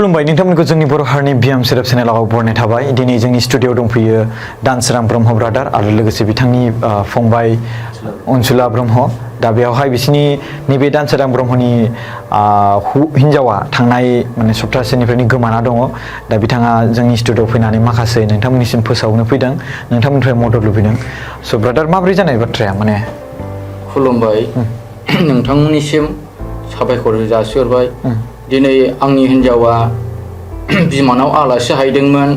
खुलुमबाय नोंथांमोनखौ जोंनि बर' हारिनि बियाम सेराब चेनेलाव बरनाय थाबाय दिनै जोंनि स्टुडिअ दंफैयो दानसोरां ब्रह्म ब्रादार आरो लोगोसे बिथांनि फंबाय अनसुला ब्रह्म दा बेयावहाय बिसिनि नैबे दानसोरां ब्रह्मनि हिन्जावा थांनाय माने सप्तासेनिफ्रायनो गोमाना दङ दा बिथाङा जोंनि स्टुडिअ फैनानै माखासे नोंथांमोननिसिम फोसावनो फैदों नोंथांमोननिफ्राय मदद लुबैदों स' ब्रादार माबोरै जानाय बाथ्राया माने खुलुमबाय नोंथांमोननिसिम साबायखर जासिहरबाय दिनै आंनि हिन्जावा बिमानाव आलासि जाहैदोंमोन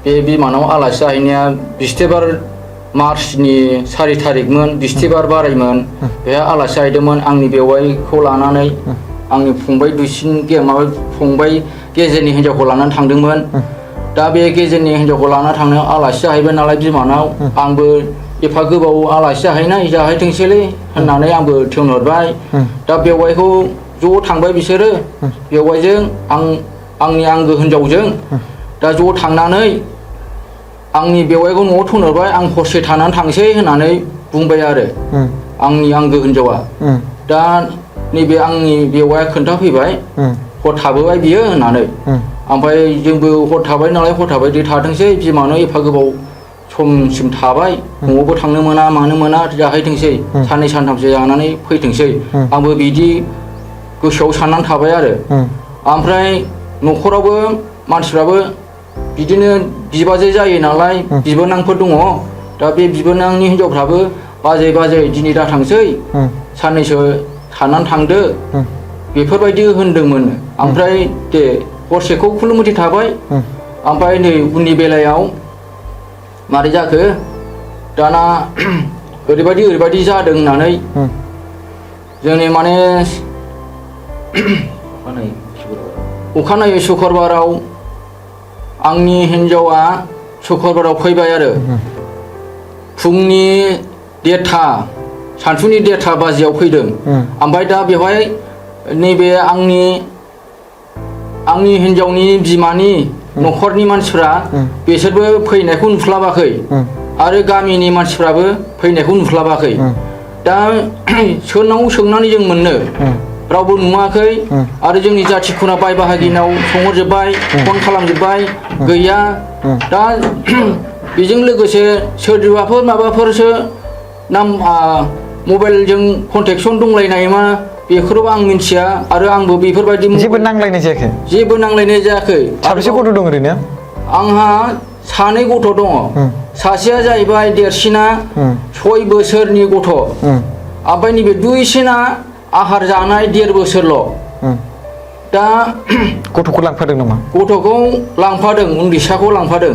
बे बिमानाव आलासि जाहैनाया बिस्थिबार मार्चनि 4 थारिखमोन बिस्थिबार बारायमोन बेहा आलासि जाहैदोंमोन आंनि बेवाइखौ लानानै आंनि फंबाय दुइसिन फंबाय गेजेरनि हिन्जावखौ लानानै थांदोंमोन दा बे गेजेरनि हिन्जावखौ लाना थांनायाव आलासि जाहैबाय नालाय बिमानाव आंबो एफा गोबाव आलासि जाहैथोंसैलै होननानै आंबो थिनहरबाय दा बेवाइखौ ज' थांबाय बिसोरो बेवाइजों आंनि आंगो हिन्जावजों दा ज' थांनानै आंनि बेवाइखौ न'आव थिनहरबाय आं हरसे थानानै थांसै होननानै बुंबाय आरो आंनि आंगो हिन्जावा दा नैबे आंनि बेवाइया खोन्थाफैबाय हर थाबोबाय बियो होननानै ओमफ्राय जोंबो हर थाबाय नालाय हर थाबाय दे थाथोंसै बिमानाव एफा गोबाव समसिम थाबाय न'आवबो थांनो मोना मानो मोना जाहैथोंसै साननै सानथामसो जानानै फैथोंसै आंबो बिदि गोसोआव साननानै थाबाय आरो ओमफ्राय न'खरावबो मानसिफ्राबो बिदिनो बिबाजै जायो नालाय बिबोनांफोर दङ दा बे बिबोनांनि हिन्जावफ्राबो बाजै दिनै दाथांसै साननैसो थानानै थांदो बेफोरबायदि होनदोंमोन ओमफ्राय दे हरसेखौ खुलुमथि थाबाय ओमफ्राय नै उननि बेलायाव मारै जाखो दाना ओरैबायदि जादों होननानै जोंनि माने अखानायै शुक्रबाराव आंनि हिन्जावा शुक्रबाराव फैबाय आरो फुंनि 1:30 सानसुनि 1:30 बाजियाव फैदों ओमफ्राय दा बेवहाय नैबे आंनि हिन्जावनि बिमानि न'खरनि मानसिफ्रा बिसोरबो फैनायखौ नुस्लाबाखै आरो गामिनि मानसिफ्राबो फैनायखौ नुस्लाबाखै दा सोरनाव सोंनानै जों मोननो रावबो नुवाखै आरो जोंनि जाथि खुना बाय बाहागिनाव सोंहरजोब्बाय फन खालामजोब्बाय गैया दा बेजों लोगोसे सोरबाफोर माबाफोरसो मबाइलजों कन्टेक्सन दंलायनाय मा बेखौबो आं मिथिया आरो आंबो बेफोरबायदि जेबो नांलायनाय जायाखै साबेसे गथ' दं ओरैनो आंहा 2 गथ' दङ सासेया जाहैबाय देरसिना 6 बोसोरनि गथ' ओमफ्राय नैबे दुइसिना आहार जानाय 1.5 बोसोरल' दा गथ'खौ लांफादों नामा गथ'खौ लांफादों उन्दैसाखौ लांफादों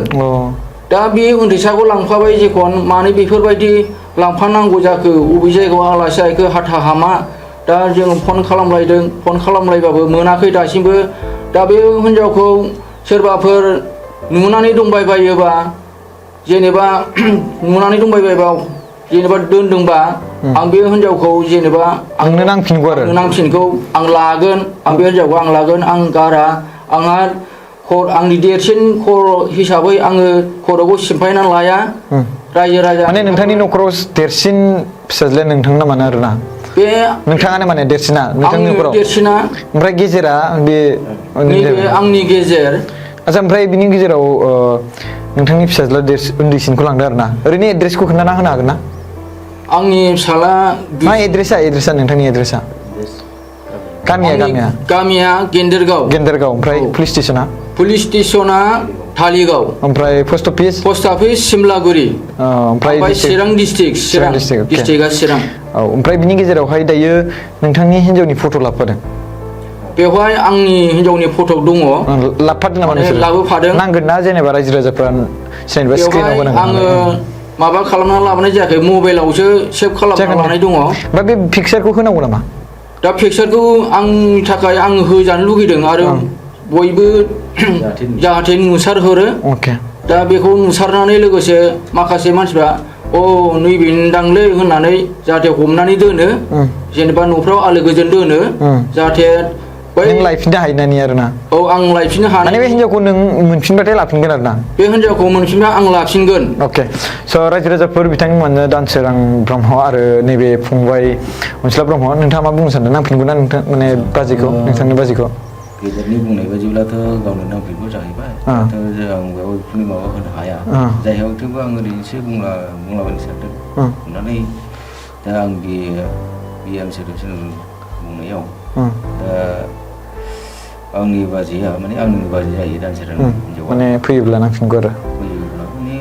दा बे उन्दैसाखौ लांफाबाय जेखन मानो बेफोरबायदि लांफानांगौ जाखो अबे जायगायाव आलासि जाहैखो हाथा हामा दा जों फन खालामलायबाबो मोनाखै दासिमबो दा बे हिन्जावखौ सोरबाफोर नुनानै दंबायबायोबा जेनेबा दोनदोंबा आं बे हिन्जावखौ जेनेबा आंनो नांफिनगौ आं लागोन आं बे हिन्जावखौ आं लागोन आं गारा आंहा आंनि देरसिन खर' हिसाबै आङो खर'खौ सिमफायनानै लाया रायजो राजा माने नोंथांनि न'खराव देरसिन फिसाज्लाया नोंथां नामानो आरोना बे नोंथाङानो माने देरसिना नोंथांनि न'खराव देरसिना ओमफ्राय गेजेरा बे आंनि गेजेर आच्छा ओमफ्राय बिनि गेजेराव नोंथांनि फिसाज्ला उन्दैसिनखौ लांदो आरोना ओरैनो एड्रेसखौ खोन्थाना होनो हागोन ना आंनि फिसाला मा एड्रेसा नोंथांनि एड्रेसा गामिया गेन्देरगाव ओमफ्राय पुलिस स्टेसना धालिगाव ओमफ्राय पोस्ट अफिस सिमलागुरि ओमफ्राय चिरां डिस्ट्रिक्टआ चिरां औ ओमफ्राय बिनि गेजेरावहाय दायो नोंथांनि हिन्जावनि फट' लाबोफादों बेवहाय आंनि हिन्जावनि फट' दङ लाबोफादों नामा नोंसोर लाबोफादों नांगोन ना जेनेबा रायजो राजाफ्रा जेनेबा स्क्रिनाव होनांगोन आङो माबा खालामना लाबोनाय जायाखै मबाइलावसो सेभ खालामना लानाय दङ दा बे पिक्सारखौ होनांगौ नामा दा पिक्सारखौ आंनि थाखाय आं होजानो लुगैदों आरो बयबो जाहाथे नुसारहरो दा बेखौ नुसारनानै लोगोसे माखासे मानसिफ्रा नैबेनोदांलै होननानै जाहाथे हमनानै दोनो जेनेबा न'फ्राव आलो गोजोन दोनो जाहाथे नों लायफिननो हायोनानि आरोना औ आं लायफिननो हानाय माने बे हिन्जावखौ नों मोनफिनबाथाय लाफिनगोन आरोना बे हिन्जावखौ मोनफिनबा आं लाफिनगोन अके स' रायजो राजाफोर बिथांमोननो दानसोरां ब्रह्म आरो नैबे फंबाय अनसुला ब्रह्म नोंथाङा मा बुंनो सानदों नांफिनगौ ना नोंथां माने बाजिखौ नोंथांनि बाजिखौ गेदेरनि बुंनाय बायदिब्लाथ' गावनो नांफिनगौ जाहैबाय दाथ' आं बेयाव बेफोरनि माबा होनो हाया जाय हक थेवबो आं ओरैनोसो बुंलाबायनो सानदों बुंनानै दा आं बिएम सेलेक्सन बुंनायाव दा आंनि बाजैया माने आंनि बाजै जायो दानसेरां हिन्जावा माने फैयोब्ला नांफिनगौ आरो फैयोब्ला माने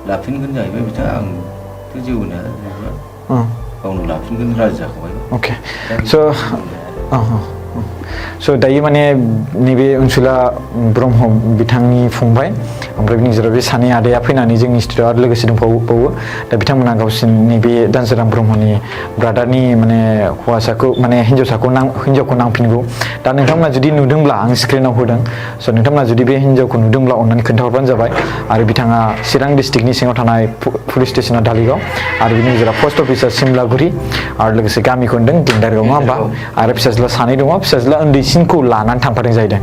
लाफिनगोन जाहैबाय बिथाङा आंथ' जेबो होनो हाया गावनो लाफिनगोन राजि जाखाबाय अके स' दायो माने नैबे अनसुला ब्रह्म बिथांनि फंबाय ओमफ्राय बिनि गेजेराव बे सानै आदाया फैनानै जोंनि स्टुडिअ'आव आरो लोगोसे दंबावो दा बिथांमोना गावसिनि नैबे दानसोरां ब्रह्मनि ब्रादारनि माने हौवासाखौ माने हिन्जावखौ नांफिनगौ दा नोंथांमोना जुदि नुदोंब्ला आं स्क्रिनाव होदों स' नोंथांमोना जुदि बे हिन्जावखौ नुदोंब्ला अननानै खोन्थाहरबानो जाबाय आरो बिथाङा चिरां डिस्ट्रिक्टनि सिङाव थानाय पुलिस स्टेसना धालिगाव आरो बिनि गेजेराव पस्ट अफिसा सिमलागुरि आरो लोगोसे गामिखौ होनदों दिंदारगाव नङा होमबा आरो फिसाज्ला सानै दङ फिसाज्ला उन्दैसिनखौ लानानै थांफादों जाहैदों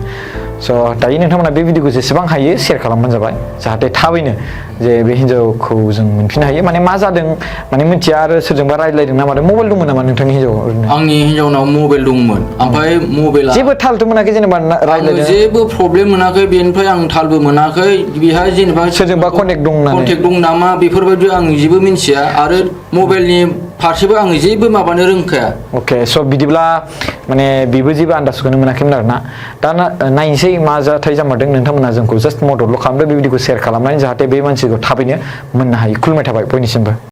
स' दायो नोंथांमोना बे भिडिअखौ जेसेबां हायो शेयार खालामबानो जाबाय जाहाथे थाबैनो जे बे हिन्जावखौ जों मोनफिननो हायो माने मा जादों माने मिथिया आरो सोरजोंबा रायज्लायदों ना मादों मबाइल दंमोन नामा नोंथांनि हिन्जाव ओरैनो आंनि हिन्जावनाव मबाइल दंमोन ओमफ्राय मबाइला जेबो थालथ' मोनाखै जेनेबा रायज्लायदों जेबो प्रब्लेम मोनाखै बेनिफ्राय आं थालबो मोनाखै बेहा जेनेबा सोरजोंबा कन्टेक्ट दं नामा बेफोरबायदि आं जेबो मिन्थिया आरो मबाइलनि फारसेबो आङो जेबो माबानो रोंखाया अके स' बिदिब्ला माने बेबो जेबो आन्दाजखौनो मोनाखैमोन आरोना दा नायनोसै मा जाथाय जामारदों नोंथांमोना जोंखौ जास्ट मददल' खालामदो बे भिडिअखौ शेयार खालामनानै जाहाथे बे मानसिखौ थाबैनो मोननो हायो खुलुमनाय थाबाय बयनिसिमबो